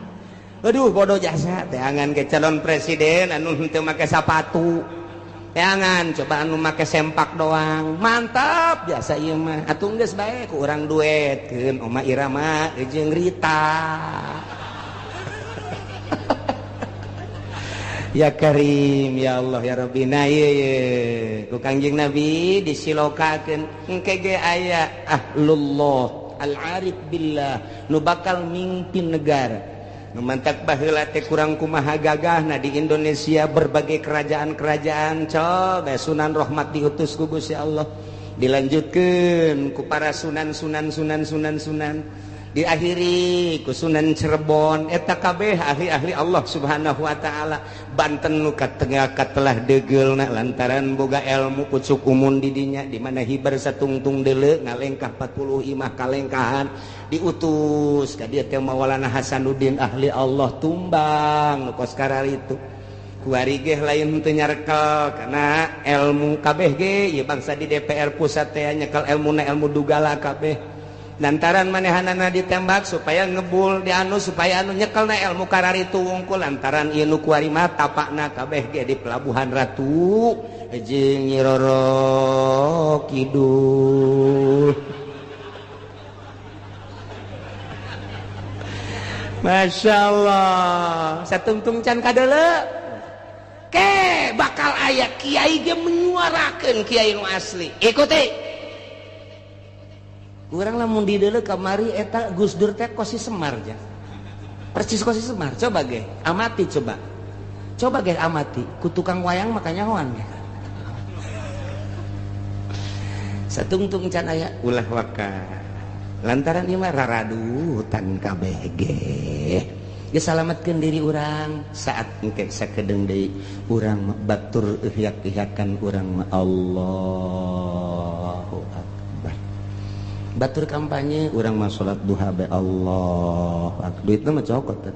aduh bodoh jasa teangan ke calon presiden anu henteu make sapatu teangan coba anu make sempak doang mantap biasa ieu mah atuh geus bae ku urang duetkeun Oma Irama jeung Rita ya Karim ya Allah ya Rabbi nah ieu ye ku Kangjeng Nabi disilokakeun engke ge aya ahlullah al-arif billah nu bakal mimpin negara nu mantak baheula teh kurang kumaha gagahna di Indonesia berbagai kerajaan-kerajaan coba Sunan Rahmat diutus ku Gusti Allah dilanjutkeun ku para sunan sunan sunan sunan sunan diakhiri ku Sunan Cirebon eta kabeh ahli-ahli Allah Subhanahu wa taala Banten nu katengah katelah deugeulna lantaran boga ilmu pucuk umun di dinya di mana hibar satungtung deuleu ngalengkah 40 imah kalengkahan diutus ka dieu teh Maulana Hasanuddin ahli Allah tumbang nu kos kararitu kuari ge lain teu nyarekel kana ilmu kabeh ge ieu bangsa di DPR pusat teh nyekel ilmuna ilmu dugala kabeh lantaran manehanana ditembak supaya ngebul di anu supaya anu nyekelna ilmu kararitu wungkul lantaran ieu nu kuari mah tapakna kabeh ge di Pelabuhan Ratu jeung Nyi Roro Kidul Masya Allah satungtung can kadeuleu Ke bakal aya kiai ge menyuarakeun kiai nu asli. Ikuti. Urang lamun di deuleu kamari eta Gus Dur teh kos si Semar ja. Persis kos si Semar. Coba ge, amati coba. Coba ge amati, ku tukang wayang makanya hoan ge. Satungtung can aya ulah waka. Lantaran ieu mah raradutan kabeh ge. Ge salametkeun diri urang saat engke sakedeung deui urang batur ihyak-ihyakan urang mah Allahu Akbar. Batur kampanye urang mah salat duha bae Allah. Duitna mah cokot teh.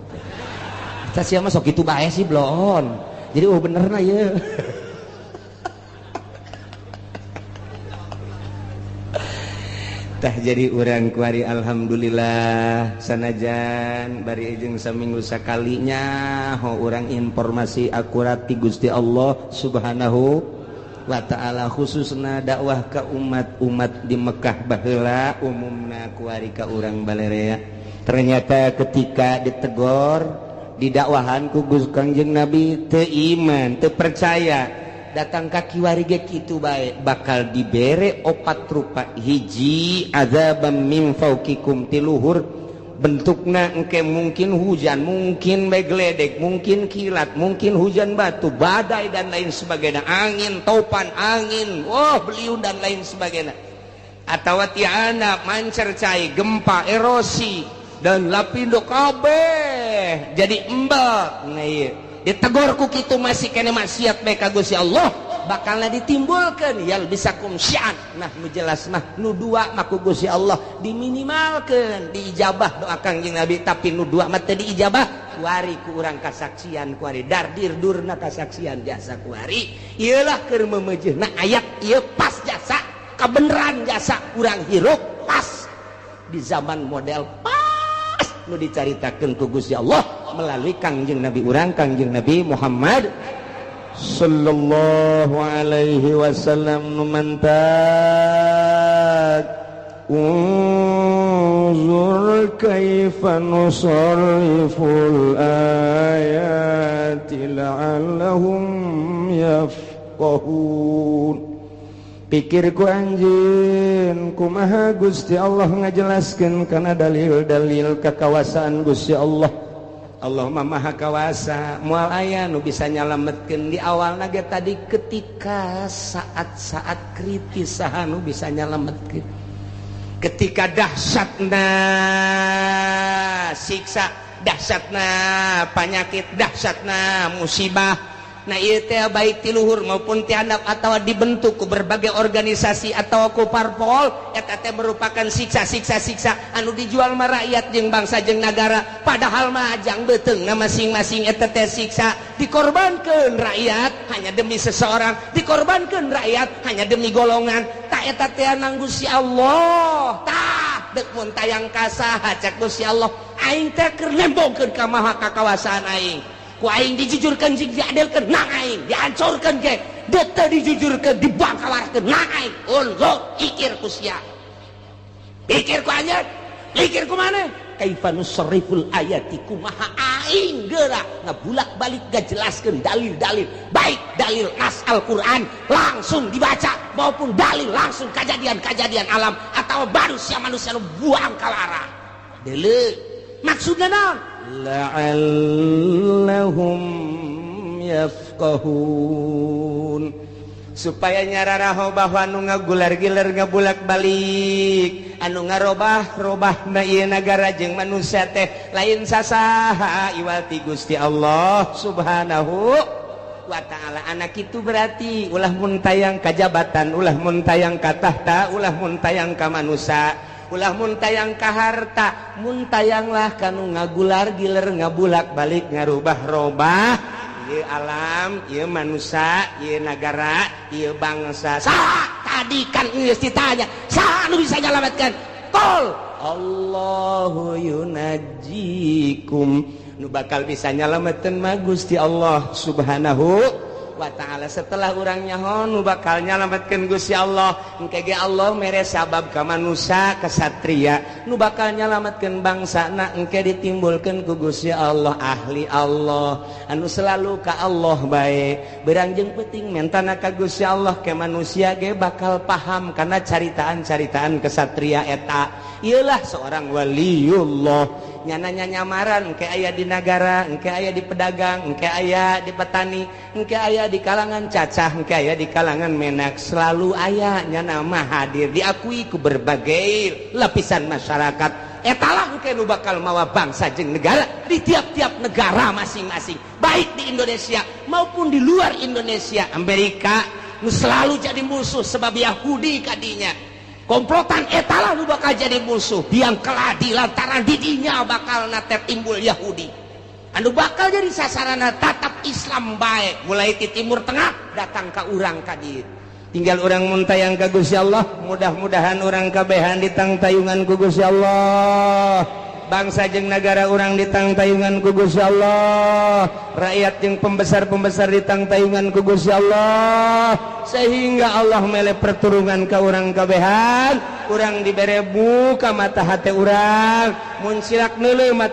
Tah sia mah sok kitu bae sih bloon. Jadi oh benerna ieu. Tah jadi urang kuari alhamdulillah sanajan bari jeung saminggu sakalinya ho urang informasi akurat ti Gusti Allah Subhanahu wa ta'ala, khususna dakwah ka umat-umat di Mekah baheula umumna kuari ka urang balerea. Ternyata ketika ditegor didakwahan ku Gusti Kangjeng Nabi teu iman, teu percaya. Datang ka kiwari ge kitu bae bakal dibere opat rupa. Hiji azabam min fauqikum, tiluhur bentukna engke mungkin hujan, mungkin bae geledek, mungkin kilat, mungkin hujan batu, badai dan lain sebagainya, angin topan, angin wah beliung dan lain sebagainya, atawa tiana mancer cai, gempa, erosi dan lapindo kabeh jadi embel. Nah ieu ditegor ku kitu masih kene maksiat bae ka Gusti Allah bakalna ditimbulkeun yal bisakum syi'an. Nah nu jelas mah nu dua mah ku Gusti Allah diminimalkeun diijabah doa Kangjeng Nabi, tapi nu dua mah teu diijabah kuari ku urang kasaksian kuari dardir durna kasaksian jasa kuari ieu lah keur memeujeuhna ayat ieu pas jasa kabeneran jasa urang hirup pas di zaman model pas nu dicaritakeun ku Gusti Allah melalui Kangjeng Nabi urang Kangjeng Nabi Muhammad sallallahu alaihi wasallam. Nu mantak unzur kaifa nusarriful ayati la'allahum yafqahun. Pikirku anjeun kumaha Gusti Allah ngajelaskeun kana dalil-dalil kekawasaan Gusti Allah. Allah maha kawasa, moal aya nu bisa nyalametkeun di awalna ge tadi ketika saat-saat kritis saha nu bisa nyalametkeun. Ketika dahsyatna siksa, dahsyatna penyakit, dahsyatna musibah. Nah ieu teh baik ti luhur maupun ti handap atawa dibentuk ku berbagai organisasi atau ku parpol, eta teh merupakan siksa-siksa-siksa anu dijual mah rakyat jeung bangsa jeung nagara, padahal mah jang beuteungna masing-masing eta teh siksa dikorbankeun rakyat hanya demi seseorang, dikorbankeun rakyat hanya demi golongan. Tah eta teh nang Gusti Allah. Tah deuk mun tayang ka saha cek Gusti Allah, aing teh keur nembongkeun ka maha kakawasaan aing. Ku aing dijujurkan jeung diadilkeun nang aing, dihancurkeun ge deuk teu dijujurkeun dibangkawarkeun nang aing. Unzur ikir ku sia, pikir ku anjeun, pikir ku maneh. Kaifa nusarriful ayati, kumaha aing geura ngabulak-balik ngajelaskeun dalil-dalil, baik dalil nas Al-Qur'an langsung dibaca maupun dalil langsung kejadian-kejadian alam atau manusia-manusia nu buang kalara. Deuleu maksudna naon? La'allahum yafqahun, supaya nyararaho bahwa anu ngagular-gilar ngabulak-balik anu ngarobah-robahna ieu nagara jeung manusia teh lain sasaha iwal ti Gusti Allah Subhanahu wa ta'ala. Anak itu berarti ulah mun tayang ka jabatan, ulah mun tayang ka tahta, ulah mun tayang ka manusia, ulah mun tayang ka harta, mun tayanglah kanu ngagular giler ngabulak balik ngarubah-robah ieu alam, ieu manusia, ieu nagara, ieu bangsa. Saha tadi kan geus ditanya, saha nu bisa nyalametkeun? Qul Allahu yunajjikum, nu bakal bisa nyalametkeun mah Gusti Allah Subhanahu Wa ta'ala. Setelah urang nyaho nu bakal nyalametkeun Gusti Allah, engke ge Allah mere sabab ka manusia kesatria nu bakal nyalametkeun bangsana. Engke ditimbulkeun ku Gusti Allah ahli Allah anu selalu ka Allah bae, berang jeung peuting mentana ka Gusti Allah, ke manusia ge bakal paham karena caritaan-caritaan kesatria eta. Iyalah seorang waliullah, nyananya nyamaran. Engke aya di nagara, engke aya di pedagang, engke aya di petani, engke aya di kalangan cacah, engke aya di kalangan menak, selalu aya nyana mah, hadir, diakui ku berbagai lapisan masyarakat. Etalah engke nu bakal mawa bangsa jeung negara di tiap-tiap negara masing-masing, baik di Indonesia maupun di luar Indonesia. Amerika nu selalu jadi musuh sebab Yahudi kadinya komplotan, etalah nu bakal jadi musuh biang keladi, lantaran didinya bakal nate timbul Yahudi anu bakal jadi sasarana tatap Islam baik, mulai di Timur Tengah datang ke urang kadir. Tinggal urang muntayang ka Gusti Allah, mudah-mudahan urang kabehan ditangtayungan ku Gusti Allah, bangsa jeung negara urang ditangtayungan ku Gusti Allah, rakyat jeung pembesar-pembesar ditangtayungan ku Gusti Allah, sehingga Allah mele perturungan ka urang kabehan. Urang dibere buka mata hati urang, mun silak neuleuh mata.